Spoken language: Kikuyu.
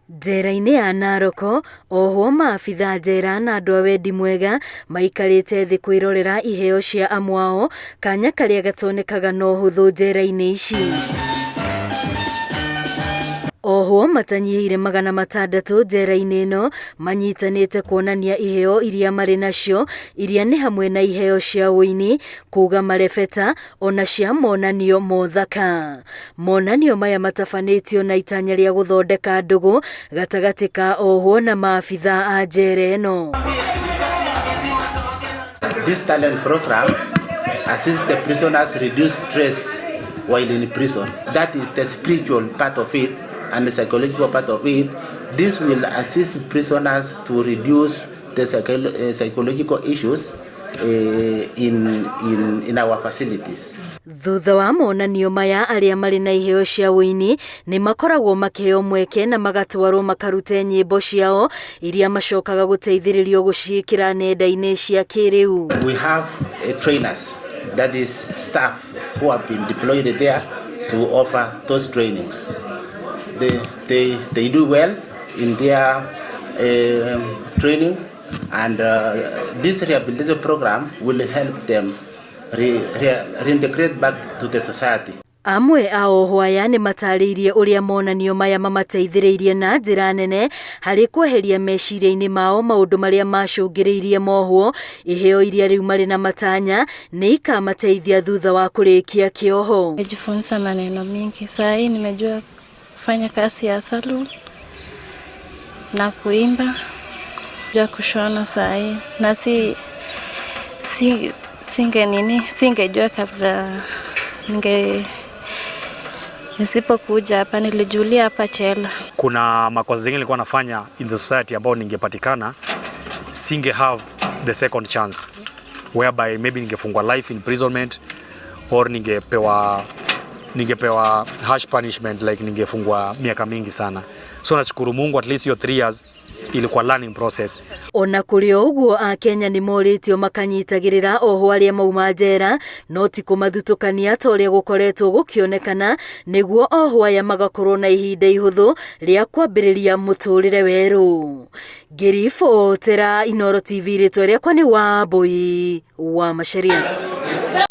Njera-inĩ ya Narok, ohwo maabitha njera na andũ a wendi mwega maikarĩte thĩ kwĩrorera iheo cia amwe ao, kanya karĩa gatonekaga na ũhũthũ njera-inĩ ici. Ohwo matanyihĩire 600 njera-inĩ ĩno manyitanĩte kuonania iheo iria marĩ nacio iria nĩ hamwe na iheo cia ũini, kuga marebeta ona cia monanio mothaka. Monanio maya matabanĩtio na itanya rĩa gũthondeka ndũgũ gatagatĩ ka ohwo na maabitha a njera ĩno. This talent program assists the prisoners reduce stress while in prison. That is the spiritual part of it and the psychological part of it. This will assist prisoners to reduce the psychological issues in our facilities. Thutha wa monanio maya arĩa marĩ na iheo cia ũini nĩ makoragwo makĩheo mweke na magatwarwo makarute nyĩmbo ciao iria macokaga gũteithĩrĩrio gũciĩkĩra nenda-inĩ cia kĩrĩu. We have trainers, that is staff who have been deployed there to offer those trainings. They do well in their training, and this rehabilitation program will help them reintegrate back to the society. Amwe a ohwo aya nĩ matarĩirie ũrĩa monanio maya mamateithĩrĩirie na njĩra nene harĩ kweheria meciria-inĩ mao maũndũ marĩa macũngĩrĩirie mohwo. Iheo iria rĩu marĩ na matanya nĩ ikamateithia thutha wa kũrĩkia kĩoho. Nimejifunza maneno mingi. Saa hii nimejua kufanya kazi ya salon na kuimba, jua kushona saa hii na si singe nini singejua kabla ninge nisipokuja hapa, nilijulia hapa jela. Kuna makosa zingine nilikuwa nafanya in the society ambao ningepatikana singe have the second chance, whereby maybe ningefungwa life imprisonment or ningepewa harsh punishment, like ningefungwa miaka mingi sana. So nashukuru Mungu, at least hiyo 3 years ilikuwa learning process. Ona kũrĩ o ũguo, Akenya nĩ morĩtio makanyitagĩrĩra ohwo arĩa mauma njera no ti kũmathutũkania ta ũrĩa gũkoretwo gũkĩonekana, nĩguo ohwo aya magakorwo na ihinda ihũthũ rĩa kwambĩrĩria mũtũrĩre werũ. Ngĩribotera Inooro TV, rĩtwa rĩakwa nĩ Wambui wa Macharia.